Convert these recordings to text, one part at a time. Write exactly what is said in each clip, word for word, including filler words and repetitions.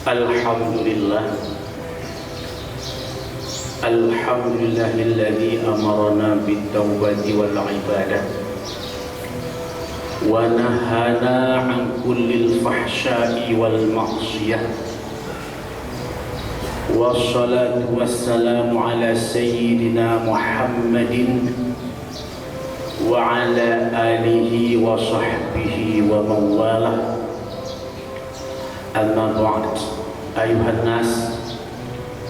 Alhamdulillah. Alhamdulillahilladzi amarana bit taubati wal ibadah wa nahana an kullil fahsya'i wal ma'siyah. Wassalatu wassalamu ala sayyidina Muhammadin wa ala alihi wa sahbihi wa mawalah. Amma ba'd. Ayuhan nas,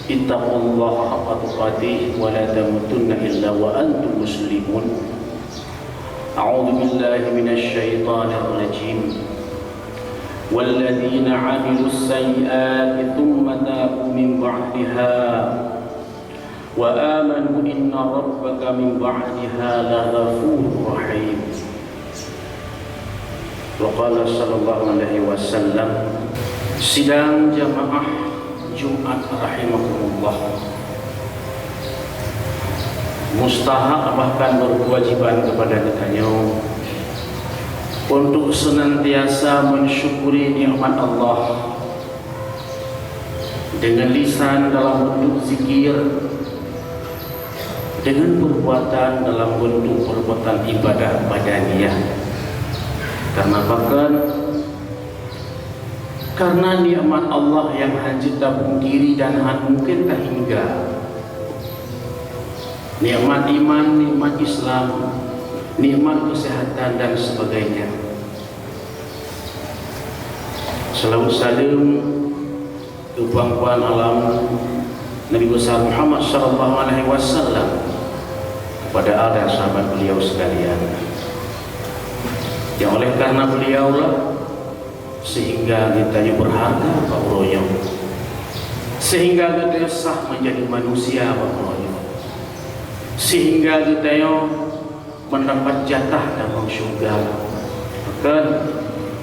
ittaqullaha haqqa tuqatih wa la tamutunna illa wa antum muslimun. A'udzu billahi minasy syaithanir rajim. Walladzina 'amilus sayyiati tsumma tabu min ba'diha wa amanu inna rabbaka min ba'diha laghafurur rahim. Wa qala sallallahu alaihi wasallam. Sidang jamaah Jumat rahimakumullah, mustahak bahkan berkewajiban kepada geutanyoe untuk senantiasa mensyukuri nikmat Allah dengan lisan dalam bentuk zikir, dengan perbuatan dalam bentuk perbuatan ibadah badaniah. Karena pakon? Karena nikmat Allah yang hana jeuet tapungkiri dan hana mungkin tahingga. Nikmat iman, nikmat Islam, nikmat kesehatan dan sebagainya. Salawat saleuem keu puan-puan alam Nabi besar Muhammad sallallahu alaihi wasallam, kepada al dan sahabat beliau sekalian. Yang oleh karena beliaulah sehingga geutanyoe berharga bak uroe nyoe. Sehingga geutanyoe sah menjadi manusia bak uroe nyoe. Sehingga geutanyoe mendapat jatah dalam syurga. Pakon?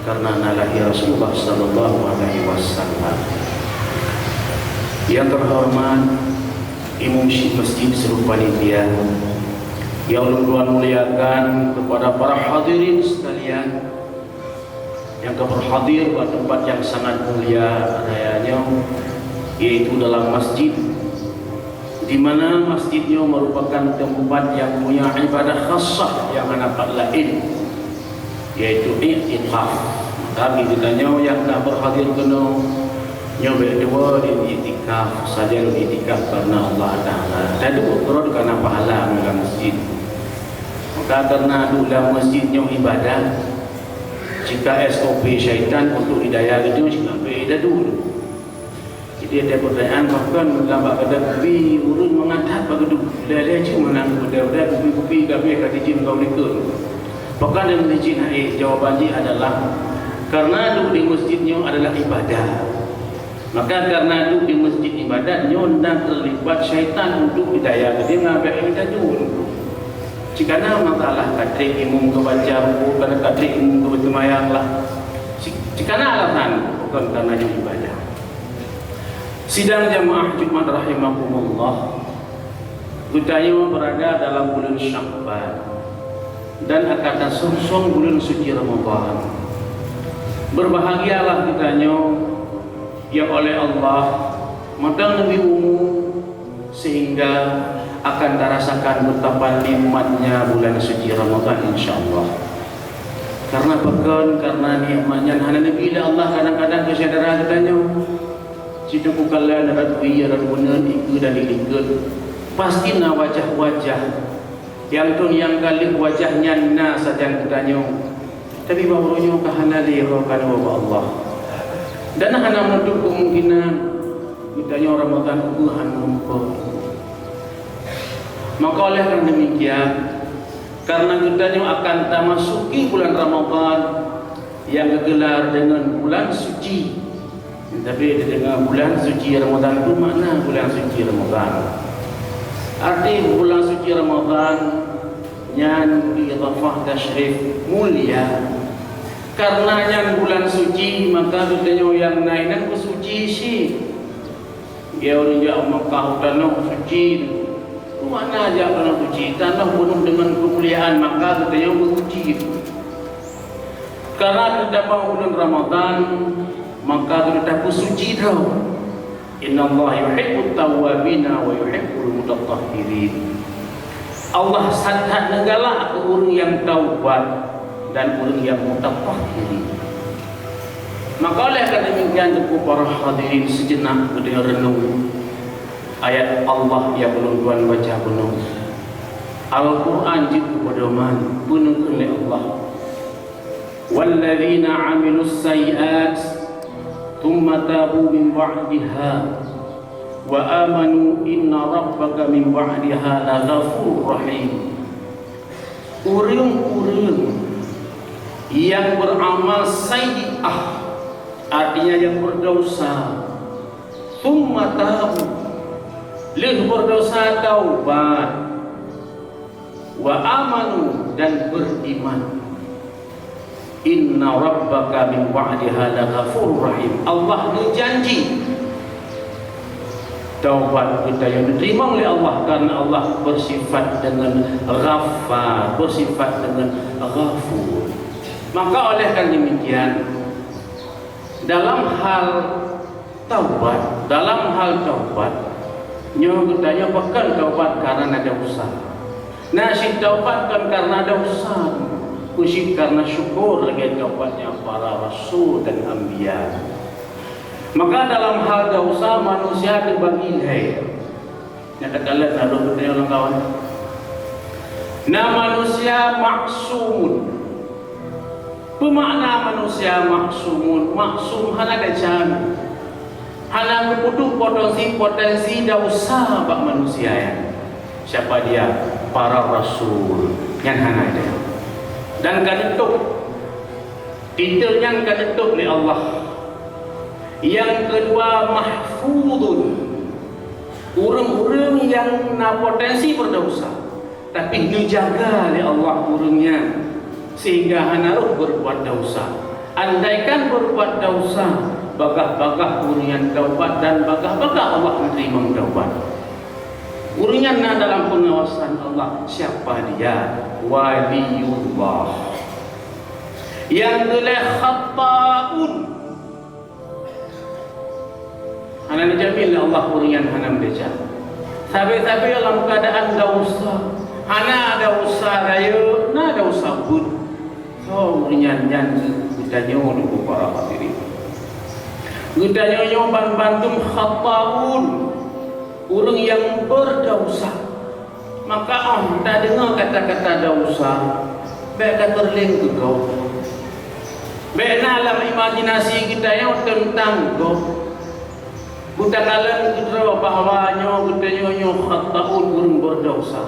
Karena na lahé Rasulullah sallallahu alaihi wasallam. Yang terhormat Imum Syik Masjid seluruh panitia, yang ulôn tuan muliakan, kepada para hadirin sekalian, nyang ka berhadir bak tempat yang sangat mulia raya nyoe, yaitu dalam masjid, di mana masjid nyoe merupakan tempat yang punya ibadah khassah yang hana pat laén, yaitu iktikaf. Maka bagi geutanyoe nyang ka berhadir keunoe, nyoe bèk dua lôn iktikaf, saja lôn iktikaf karena Allah Taala. Taduek keurot karena pahala lam masjid. Maka karena duek lam masjid nyoe ibadah, jika S O P syaitan untuk hidayah geutanyoe, jika bèk taduek. Jadi, ada pertanyaan, pakon lam bak gadang kupi ureueng mangat that bak geuduek? Lheuh-lheuh cit meunan, udeb-udeb kupi-kupi ka abéh ka jijim ka u likot. Pakon dan jijim hai? Jawaban jih adalah, karena duek di masjid nyoe adalah ibadah. Maka karena duek di masjid ibadat nyoe na terlibat syaitan untuk hidayah geutanyoe ngon abéh geutanyoe. Cikana masalah ka trép imum geubaca rukuk, ka trép imum geubeuseumayang lah. Ci-, cikana alasan, bukon karena nyoe ibadah. Sidang jamaah Jumat rahimakumullah, geutanyoe berada dalam bulan Sya'ban dan akan tasong-song bulan suci Ramadan. Berbahagialah geutanyoe yang oleh Allah mantong neubri umu sehingga akan tarasakan betapa nikmatnya bulan suci Ramadan, insya Allah. Karena pakon? Karena nikmat nyan hana neubi lé Allah kadang-kadang keu syedara geutanyoe. Situ kukalon rot wie, rot uneuen, ikeue dan ilikot. Pasti na wajah-wajah nyang thon nyang ka lheueh wajah nyan na sajan geutanyoe. Tapi bak uroe nyoe ka hana lé, roh ka neuwoe bak Allah. Dan hana meunutôp keumungkinan geutanyoe Ramadan ukeue hana meurumpok. Maka oleh karena demikian, karena geutanyoe akan tamasuki bulan Ramadan nyang geugelar deungon bulan suci. Tapi deungon bulan suci Ramadan tu makna bulan suci Ramadan. Arti bulan suci Ramadan nyan idhafah tasyrif, mulia. Karena nyan bulan suci, maka geutanyoe nyang na inan beusuci cit. Geu ureueng jak Makkah u tanoh suci. Makna jak tanoh suci, tanoh peunoh deungon keumuliaan, maka geutanyoe beusuci. Karena teutamong bulan Ramadan, maka geutanyoe tapeusuci Innallaha yuhibbut tawwabina wa yuhibbul mutatahhirin. Allah sangat neugalak keu ureuëng nyang taubat dan ureuëng nyang mutatahhirin. Maka oleh karena demikian, teungku para hadirin, sijenak geutanyoe renung ayat Allah nyang ulôn tuan baca bunoe. Al-Quran jeuet keu pedoman, peuneukeun lé Allah. Walladzina amilus sayyi'at tsumma tabu min ba'diha wa amanu inna rabbaka min ba'diha laghafurur rahim. Ureuëng-ureuëng nyang beuramal sayyi'ah, artinya nyang beudesya, tsumma tabu, lheueh beudesya taubat, wa amanu, dan beriman. Inna rabbaka min ba'diha laghafurur rahim. Allah geujanji taubat geutanyoe diterima lé Allah karena Allah bersifat dengan Ghaffar, bersifat dengan Ghafur. Maka oleh karena demikian, dalam hal taubat, dalam hal taubat, nyoe geutanyoe pakon taubat karena na desya. Na cit taubat kon karena desya, khusyuk karena syukur lagée taubatnya para rasul dan anbiya. Maka dalam hal desya manusia teubagi lhée. Nyang takalon na lôn geutanyoe lam kawan. Na manusia maksumun. Peue makna manusia maksumun? Maksum hana teucam. Hana geupeuduek potensi-potensi desya bak manusia nyan. Siapa dia? Para rasul. Nyan hana teucam. Dan ka neutôb. Titel nyan ka neutôb lé Allah. Nyang keudua, mahfudun. Ureuëng-ureuëng nyang na potensi beudesya, tapi neujaga lé Allah ureuëng nyan sehingga hana rhoh beureubuat desya. Andaikan beureubuat desya, bagaih-bagaih ureuëng nyan taubat dan bagaih-bagaih Allah meuteurimong taubat. Ureuëng nyan na dalam peungawasan Allah. Siapa dia? Waliullah. Nyang keulhée khattaun. Hana neujamin lé Allah ureuëng nyan hana meudesya. Sabe-sabe lam keuadaan desya, hana desya rayeuk, na desya buet. Soe ureuëng nyan? Nyan geutanyoe, teungku para hadirin. Geutanyoe nyoe banmandum khattaun, ureuëng nyang beudesya. Maka óh tadeungoe kata-kata desya, bék takeureuléng keu gob. Bék na lam imajinasi geutanyoe teuntang gob. Beutakalon keudroe bahwa nyoe geutanyoe nyoe khattaun, ureuëng beudesya.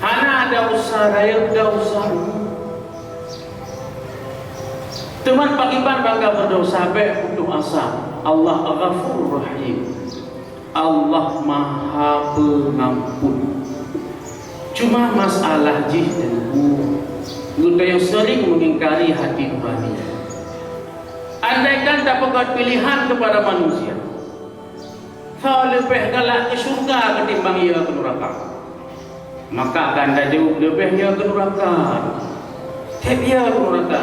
Hana desya rayeuk, desya umum. Teuma pakriban ban ka beudesya, bék putôh asa. Allah Ghafurur Rahim. Allah Maha Pengampun. Cuma masalah jih, teungku, geutanyoe sering mengingkari hati nurani. Andaikan tapeugah pilihan kepada manusia, soe leubeh galak keu syeuruga ketimbang ie keu nuraka? Maka akan tajaweueb leubeh ie keu nuraka. Theb ie keu nuraka.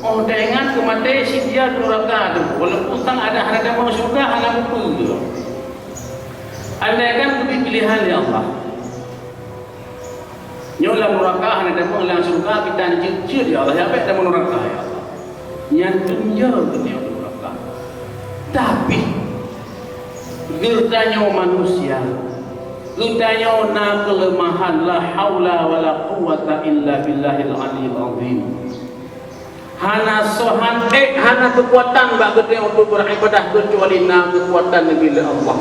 Óh taingat keu maté, cit ie keu nuraka teuh. Walaupun sang adak hana tamong syeuruga, hana meupeue. Andaikan geubri pilihan lé Allah, nyoe lam nuraka hana tamong, lam syeuruga kita jeuet-jeuet, ya Allah, ya bék tamong nuraka, ya Allah. Nyan dum ie geutanyoe nuraka. Tapi geutanyoe manusia, geutanyoe na keuleumahan, la haula wala quwwata illa billahil aliyil azim. Hana soe han ék, hana keukuatan bak geutanyoe untuk beuribadah keucuali na keukuatan neubi lé Allah.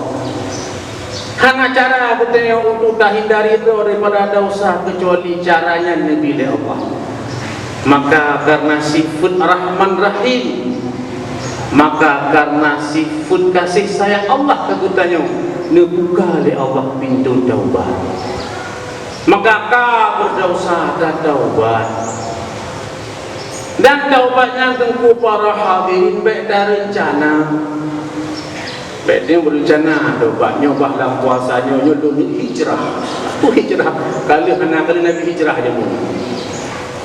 Hana cara geutanyoe untuk tahindari droe daripada desya keucuali cara nyan neubi lé Allah. Maka karena sifeut Rahman Rahim, maka karena sifeut kasih sayang Allah keu geutanyoe, neubuka lé Allah pintoe taubat. Maka ka beudesya, tataubat. Dan taubat nyan, teungku para hadirin, bék tareuncana. Bék teuh beureuncana taubat nyoe bah lam puasa nyoe, nyoe lôn hijrah. Peue hijrah? Ka lheueh hana, ka lheueh Nabi hijrah jameun.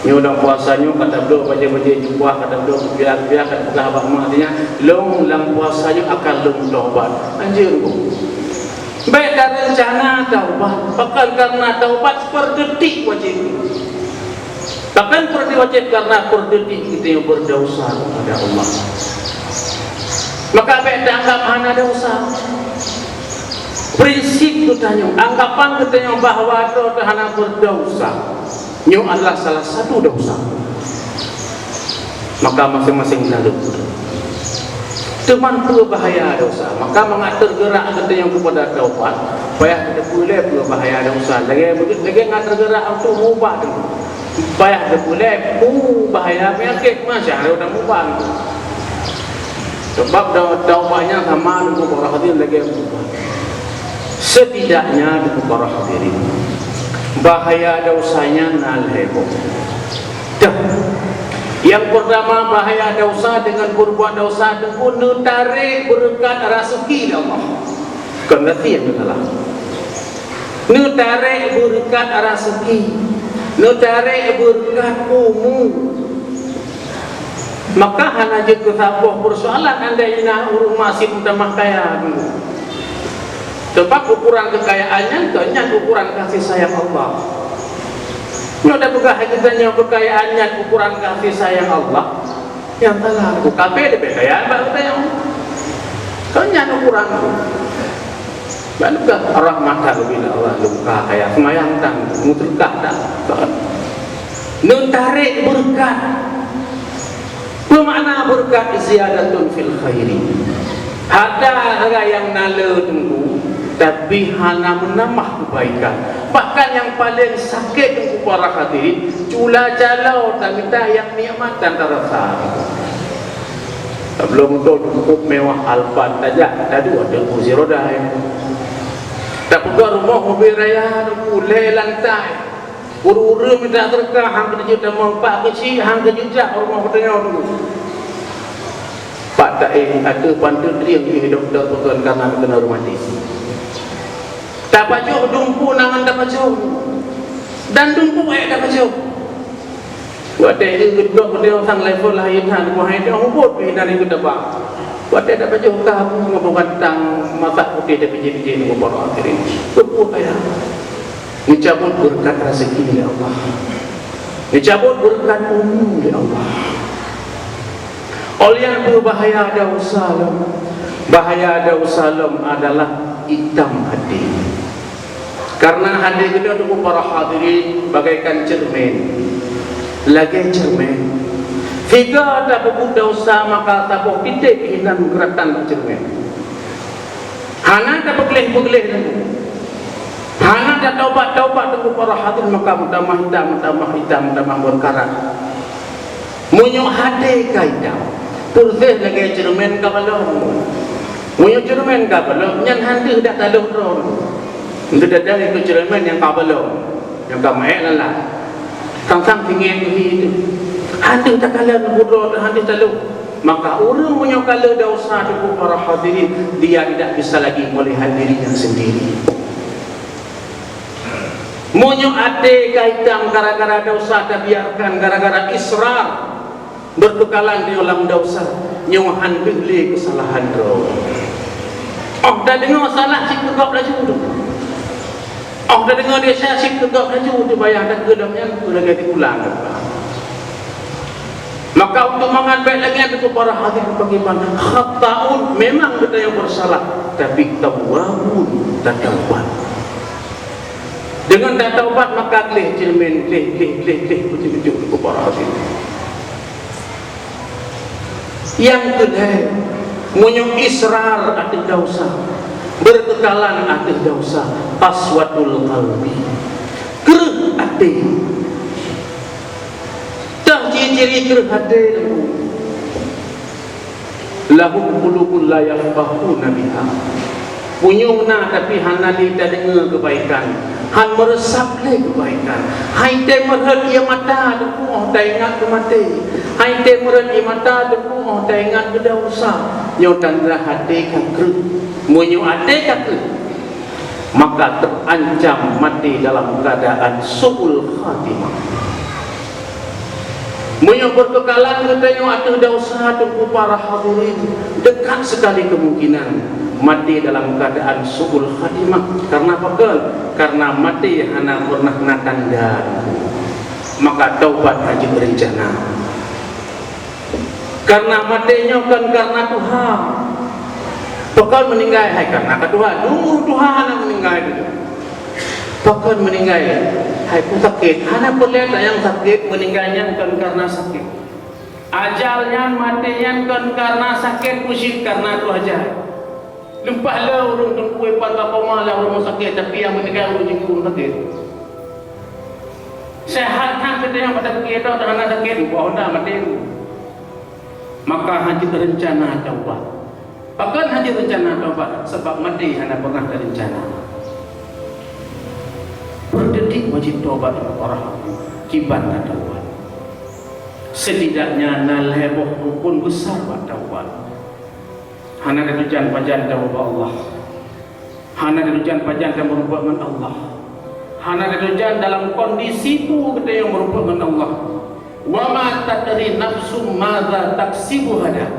Nyoe lam puasa nyoe ka tabloe bajèe-bajèe jubah, ka tabloe kupiah-kupiah, ka tapeugah bak mak nyan, "Lôn lam puasa nyoe akan lôn taubat." Anjeut, Bu. Bèk tareuncana taubat, pakon kareuna taubat peudetik wajéb. Pakon peudetik wajéb? Kareuna peudetik geutanyoe beudesya kepada Allah. Maka bèk taanggap hana desya. Prinsip geutanyoe, anggapan geutanyoe bahwa droe teuh hana beudesya, nyoe adalah salah satu desya. Maka maséng-maséng jalur. Teuma peue bahaya desya? Maka mangat teugeurak geutanyoe keupada taubat, payah tateupeue lé peue bahaya desya. Lagèe, lagèe ngat teugeurak untuk meuubat. Payah tateupeue lé peue bahaya peunyakét, masya Allah, udah meuubat. Sebab tau-, taubat nyan sama deungon para hadirin lagèe meuubat. Setidaknya deungon para hadirin, bahaya desya nyan na lhèe boh. Dah. Nyang peurtama, bahaya desya deungon beureubuat desya, teungku, neutarek beureukat raseuki lé Allah. Kon gaki nyang salah. Neutarek beureukat raseuki, neutarek beureukat umu. Maka hana jeuet keu saboh peusoalan andai na ureueng masih meutamah kaya dulu. Sebab ukuran keukayaan nyan, kon nyan ukuran kasih sayang Allah. Nyoe tapeugah geutanyoe keukayaan nyan ukuran kasih sayang Allah, nyang salah. Ku kafé leubeh kaya bak geutanyoe. Kon nyan ukuran. Ban ka rahmatan min Allah, lôn ka kaya, seumayang tan, meuseudekah tan. Neutarek beureukat. Peue makna beureukat? Ziyadatun fil khairi. Hareuta nyang na le teungku, tapi hana meunambah keubaikan. Bahkan nyang paleng sakét teungku para hadirin, cula caloe tamita nyang nikmat tan tarasa. Tapeugah moto cukup mewah, Alphard, tajak, taduek ateueh kursi roda, ya. Tapeugah rumoh mobil raya, teungku, lhèe lantai. Ureueng-ureueng mita seudekah, han keujeuet tamong, pak keuchik, han keujeuet jak rumoh geutanyoe, teungku. Pak taéh ateueh panteut rieng jih dokto peukon kanan keunoe rumatik. Tapajoh dumpeue na ngon tapajoh, dan dumpeue ék tapajoh. Watèe geutrok geutanyoe sang level laén that, buah hai teuh ubot pih dan ikut taba. Watèe tapajoh ka ngon bantang masak putéh tapijéh-pijéh ngon baro akhirin. Keupeue kaya? Neucabot beureukat raseuki lé Allah. Neucabot beureukat umu lé Allah. Óh lheueh nyan peue bahaya desya lom? Bahaya desya lom adalah itam até. Kareuna até geutanyoe, teungku para hadirin, bagaikan ceureumen. Lagèe ceureumen. Sigoe tapeubuet desya maka saboh titek hinan geuratan bak ceureumen. Hana tapeugleh-peugleh lom. Hana tataubat-taubat, teungku para hadirin, maka meutamah itam, meutamah itam, meutamah beureukarat. Meunyoe até ka itam, peureuséh lagèe ceureumen ka balom. Meunyoe ceureumen ka balom, nyan han deuh dak taloh droe. Untuk datang ikut ceureumen nyang ka balom, nyang ka maék lalat. Sang-sang singét keuhi itu. Han deuh takalon budroe, han deuh taloh. Maka ureueng meunyoe ka le desya, teungku para hadirin, dia tidak bisa lagi melihat dirinya sendiri. Meunyoe até ka itam gara-gara desya, tabiarkan gara-gara israr, beukeukalan di lam desya, nyoe han deuh lé keusalahan droe. Óh tadeungoe salah cit keu gob laju tu. Óh tadeungoe desya cit keu gob laju tu, bayang takheun lom nyan peue lagèe tikulang. Maka untuk mangat bèk lagèe nyan, teungku para hadirin, bagaimana? Khatta'un, memang geutanyoe bersalah, tapi tawwabun, tataubat. Deungon tataubat maka gleh ceureumen, gleh, gleh, gleh, gleh, beutôi-beutôi, teungku para hadirin. Nyang keulhèe, meunyoe israr ateueh desya, beukeukalan ateueh desya, qaswatul qalbi, kreueh até. Teuh ciri-ciri kreueh até, lahum qulubun la yafqahuna biha. Punyueng na, tapi hana lé tadeungoe keubaikan, han meureusap lé keubaikan. Han item meurhot ié mata, teungku, óh taingat keu maté. Han item meurhot ié mata, teungku, óh taingat keu desya. Nyoe tanda até ka kreueh. Meunyoe até ka kreueh, maka terancam mati dalam keadaan su'ul khatimah. Meunyoe beukeukalan geutanyoe ateueh desya, Teungku para hadirin, dekat sekali kemungkinan maté dalam keadaan su'ul khatimah. Karena apa? Karena maté hana pernah na tanda. Maka taubat hana jeuet rencana. Karena maté nyoe kon karena tuha. Pakon meuninggai hai karena ka tuha. Dulu tuha hana meuninggai tu. Pakon meuninggai hai peue sakét. Hana peureulée nyang sakét, meuninggai nyan kon karena sakét. Ajal nyan, maté nyan kon karena sakét, peue cit karena tuha jai. Leupah le ureuëng teungku ipat ka koma lam rumoh sakét, tapi nyang meuninggai ureuëng jingku ureuëng sakét. Sehat that geutanyoe, mata kaki itu hana sakét, buah honda maté. Maka hana jeuet rencana taubat. Pakon hana jeuet rencana taubat? Sabab maté hana pernah teurencana. Peudetik wajéb taubat, para hadirin, kiban na taubat. Setidaknya na lhée boh rukun besar bak taubat. Hana tatujan pajan taubat Allah. Hana tatujan pajan tameurumpok ngon Allah. Hana tatujan dalam kondisi peue geutanyoe meurumpok ngon Allah. Wa ma tadri nafsum madza taksibu ghadan.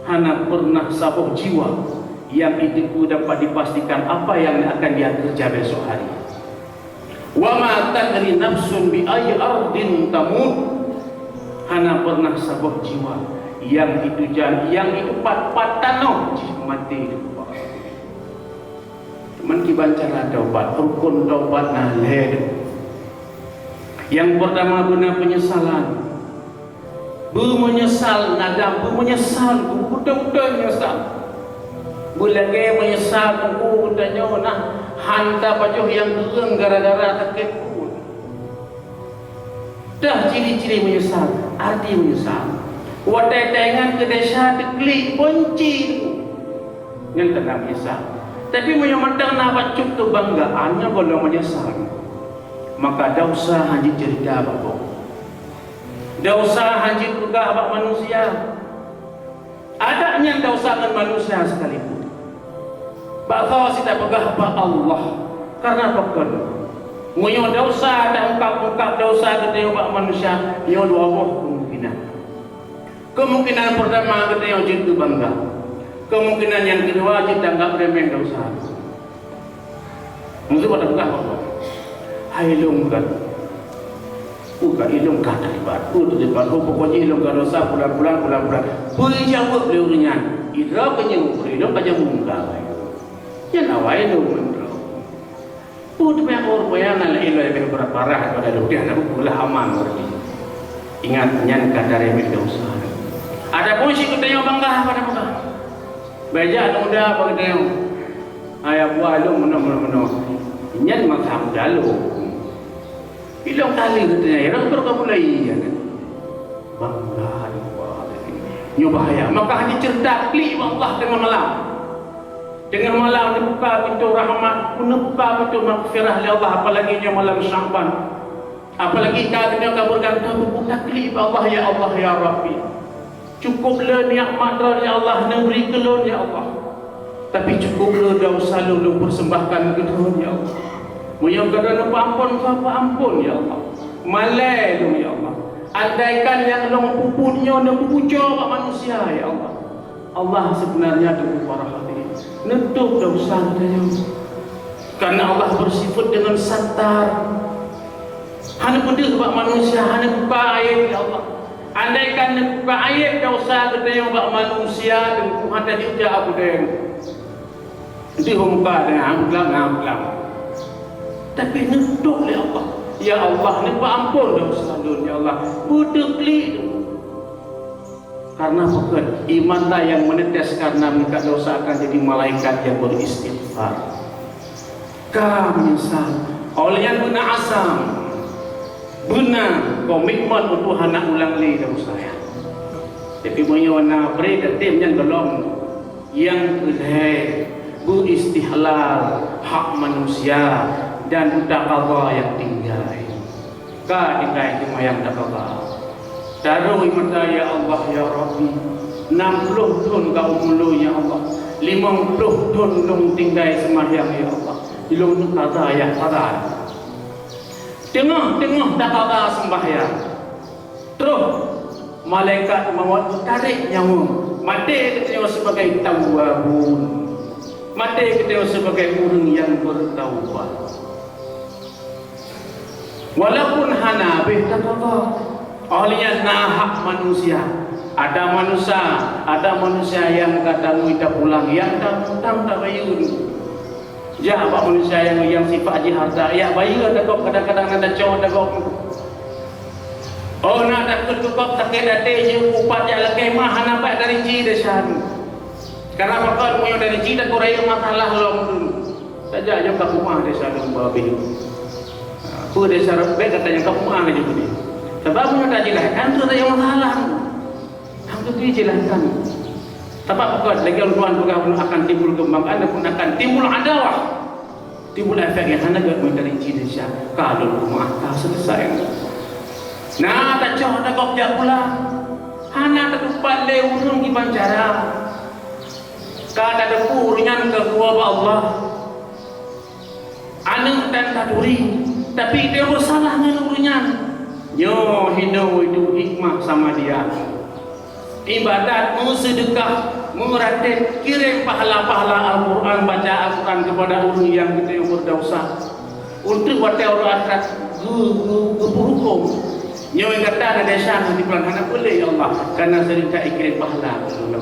Hana pernah saboh jiwa nyang jiteupeue dapat dipastikan apa yang akan dia kerja besok hari. Wa ma tadri nafsun bi ayyi ardin tamut. Hana pernah saboh jiwa nyang jitujan, nyang jitupat pat tanoh jih maté. Cuman kiban cara taubat, rukun taubat na lhée. Nyang pertama beuna penyesalan. Beumeunyeusal, nadam, beumeunyeusal, beutôi-beutôi meunyeusal. Beulagée meunyeusal teungku geutanyoe na han tapajoh nyang kureueng gara-gara sakét pruet. Teuh ciri-ciri meunyeusal, arti meunyeusal. Watée taingat keu desya teuklik beunci teungku. Nyan tanda meunyeusal. Tapi meunyoe mantong na bacut keubanggaan, nyan gohlom meunyeusal. Maka desya hana jeuet ceurita bak gob. Desya hana jeuet peugah bak manusia. Adak nyan desya ngon manusia sekalipun. Bak soe sit tapeugah? Bak Allah. Karena pakon? Meunyoe desya taungkab-ungkab desya geutanyoe bak manusia, nyoe dua boh kemungkinan. Kemungkinan pertama geutanyoe jeuet keu bangga. Kemungkinan nyang keudua jeuet tanggab remeh desya. Meusu bak tapeugah bak Allah, "Hai lôn ka, peue ka ilôn ka teulibat, peue teulibat, oh pokok jih ilôn ka desya pulan-pulan, pulan-pulan." Peue jaweueb lé ureuëng nyan? Idroe keu nyoe, ilôn ka jamong ka. Nyan awai lôn meudroe. Peue teubiet ureuëng nyan na lé ilée beh beurah parah daripada lôn, na peue lah aman berarti. Ingat, nyan ka taremeh desya. Adapun si geutanyoe bangga, bangga. Bejak muda bak geutanyoe. Ayah buah lôn meunoe, meunoe, meunoe. Nyan masa muda lôn. Ilôn kali geutanyoe, rot-rot ka mulai nyan. Bangga, bangga. Nyoe bahaya. Maka hana ceurita klik bak Allah teungoh malam. Teungoh malam neubuka pintoe rahmat, neubuka pintoe maghfirah lé Allah, apalagi nyoe malam Sya'ban. Apalagi ka geutanyoe ka beureugantoh, tapeugah klik bak Allah, "Ya Allah, ya Rabbi, cukup le nikmat Droen, ya Allah, neubri keu lôn, ya Allah. Tapi cukup le desya lôn, lôn persembahkan keu Droen, ya Allah. Meunyoe ka Droen neupeuampon, ka peuampon, ya Allah. Malée lôn, ya Allah. Andaikan nyang lôn peubuet nyoe neupeubujoe bak manusia, ya Allah." Allah sebenarnya, teungku para hadirin, neutôb desya geutanyoe. Karena Allah bersifat dengan satar. Hana peudeuh bak manusia, hana buka aib, ya Allah. Andaikan neubuka aib desya geutanyoe bak manusia, teungku, hana jiujak Abu Dayang. Deuh muka dengan Abu Lam, Abu Lam. Tapi neutôb lé Allah. Ya Allah, neupeuampon desya lôn, ya Allah. Beuteuklek. Karena pakon? Iman ta nyang menetes karena meukat desya akan jadi malaikat nyang beristighfar. Ka meunyeusal. Óh lheueh nyan beuna azam, beuna komitmen untuk hana ulang lé desya. Tapi meunyoe na pré teutem nyan gohlom, nyang keu lhée beuistihlal hak manusia dan buta qadha nyang tinggai. Ka tinggai seumayang taqadha. Taroh mata, "Ya Allah, ya Rabbi, nam ploh thon ka umu lôn, ya Allah. Limong ploh thon lôn tinggai seumayang, ya Allah. Lôn qadha, ya qadha." Teungoh-teungoh taqadha seumayang, Roh malaikat maut tarek nyawa. Maté geutanyoe sebagai tawwabun. Maté geutanyoe sebagai ureuëng nyang bertaubat. Walaupun hana habéh taqadha, oh lheueh nyan na hak manusia. Ada manusia, ada manusia nyang ka tamui tapulang, nyang ta-, utang tabayeue. Jak bak manusia nyang, nyang sifat jih harta, jak bayeue ata gob, kadang-kadang na tacok ata gob. Oh na takot keu gob sakét até, jeuet upat jak lakée mah, hana pat dari ci desya nyoe. Karena pakon meunyoe dari ci takot rayeuk masalah lom dulu. Tajak nyoe ka keumah desya nyoe babeh. Peue desya bék gata nyang ka keumah laju tadi. Sabab meunyoe tajeulaih, kan tu rayeuk masalah. Hana teujeulahkan. Sabab pakon lagée Tuhan peugah, akan timbul keumbangkan ataupun akan timbul adawah. Timbul efek nyang hana gét meuntari cit desya. Ka lôn keumah, ka selesai. Na tacok ata gob jak pulang. Hana tatupat lé ureuëng kiban cara. Ka tateupeue ureuëng nyan keu kubu Allah. Aneuëk tan taturi, tapi dia bersalah ngon ureuëng nyan. Nyoe hinoe itu hikmah sama dia. Ibadat, meuseudeukah, meuratéb, kirém pahala-pahala Al-Qur'an, baca Al-Qur'an keupada ureuëng nyang geutanyoe beudesya. Untreuk watée uroe akhirat geu-, geu-, geupeuhuköm. Nyoe gata na desya ngon dipeurang hana peureulée, ya Allah, kareuna seuring ka ikirém pahala keu ulôn.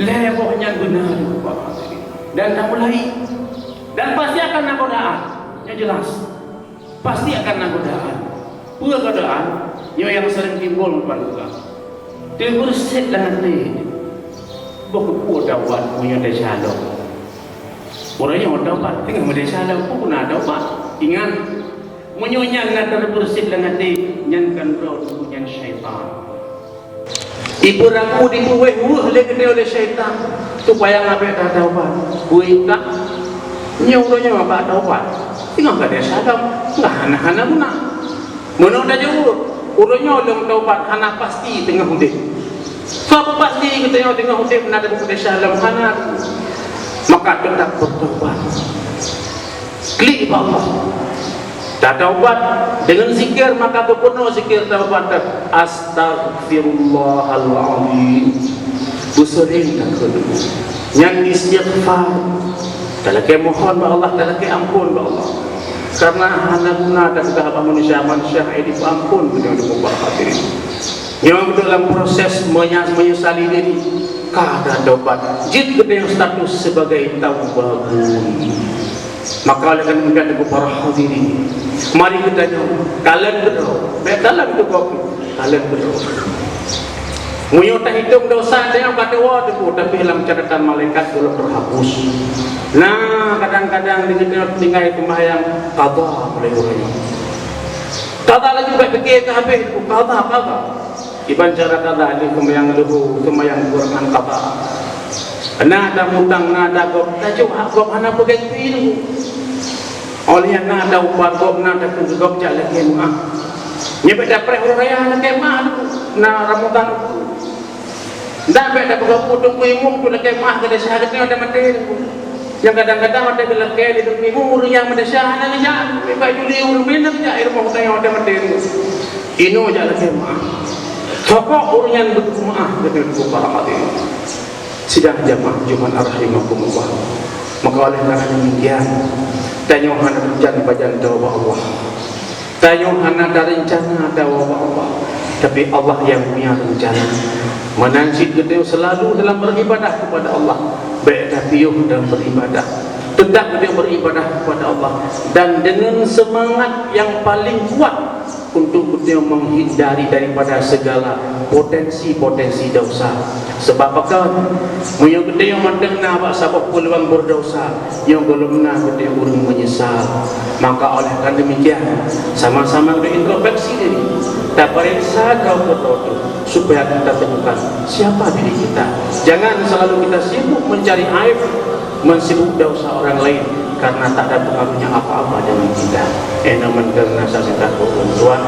Lhée boh nyan beuna, dan tamulai. Dan pasti akan na godaan. Nyoe jeulaih. Pasti akan na godaan. Peue godaan? Nyoe nyang seuring timbul, Tuhan peugah. Teubeureusék lam até. Boh keupeue taubat meunyoe desya lom? Uroe nyoe taubat, teungoh meudesya lom, peue guna taubat? Ingat, meunyoe nyan na teubeureusék lam até, nyan kan droe teungku, nyan syaitan. Ipeuragu, dipeuwéh-wéh lé geutanyoe lé syaitan, supaya ngabék tataubat. Peue ka? Nyoe uroe nyoe bak taubat, teungoh ka desya lom, nggak hana-hana guna. Meunoe tajaweueb, uroe nyoe lôn taubat hana pasti teungoh udeb. Soe pasti geutanyoe teungoh udeb na teungoh desya lom, hana. Maka teutap beutaubat. Klik bak Allah. Tataubat deungon zikir, maka geupeunoh zikir taubat, "Astaghfirullahal azim." Beuseuring takheun. Nyan istighfar. Talakée mohon bak Allah, talakée ampôn bak Allah. Karena hana guna tapeugah bak manusia, manusia hai dipeuampôn meunyoe dipeubuet hati. Nyoe beutôi lam proses menya-, menyesali diri. Ka tataubat, jeuet geutanyoe status sebagai tawwabun. Maka oleh karena demikian, para hadirin, mari geutanyoe kalon keudroe, bék kalon keudroe, kalon keudroe. Meunyoe tahitong desya tanyoe ka tuwoe teungku, tapi lam catatan malaikat gohlom teuhapus. Nah, kadang-kadang di geutanyoe tinggai seumayang qadha lé ureuëng nyoe. Qadha laju bék pike keu habéh teungku, qadha, qadha. Kiban cara qadha, di seumayang luhô, seumayang Qur'an qadha. Na ata mutang, na ata gob, tajok hak gob hana peugét pi teungku. Óh lheueh nyan na ata upat gob, na ata keu gob jak lakée meu'ah. Nyoe bék tapreh uroe raya lakée meu'ah teungku. Na Ramadan teungku. Ndak bék tapeugah peue teungku imum tu lakée meu'ah keu desya geutanyoe ata maté teungku. Nyang kadang-kadang watée geulakée lé teungku imum ureuëng nyang meudesya hana geujak, bék juli ureuëng binéh jak i rumoh geutanyoe ata maté teungku. Inoe jak lakée meu'ah. Sokok ureuëng nyan beumeu'ah geutanyoe teungku para hadirin. Sidang jamaah Jumat rahimakumullah. Maka oleh karena demikian, tanyoe hana hujan pajan teuh bak Allah. Tanyoe hana tarencana teuh bak Allah, tapi Allah nyang punya rencana. Meunan cit geutanyoe seulalu dalam beribadah kepada Allah. Bék tapiôh dalam beribadah. Tetap geutanyoe beribadah kepada Allah dan dengan semangat yang paling kuat untuk geutanyoe menghindari daripada segala potensi-potensi dosa. Sebab pakon? Meunyoe geutanyoe mantong na bak saboh peuluang berdosa, nyoe gohlom na geutanyoe ureuëng menyesal. Maka oleh karena demikian, sama-sama geutanyoe introspeksi diri, tapareksa droe-droe teuh, supaya kita temukan siapa diri kita. Jangan selalu kita sibuk mencari aib, meusibuk dosa orang lain, karena tak ada pengaruhnya apa-apa dengan kita. Eh, namun karena saya minta hukum Tuhan.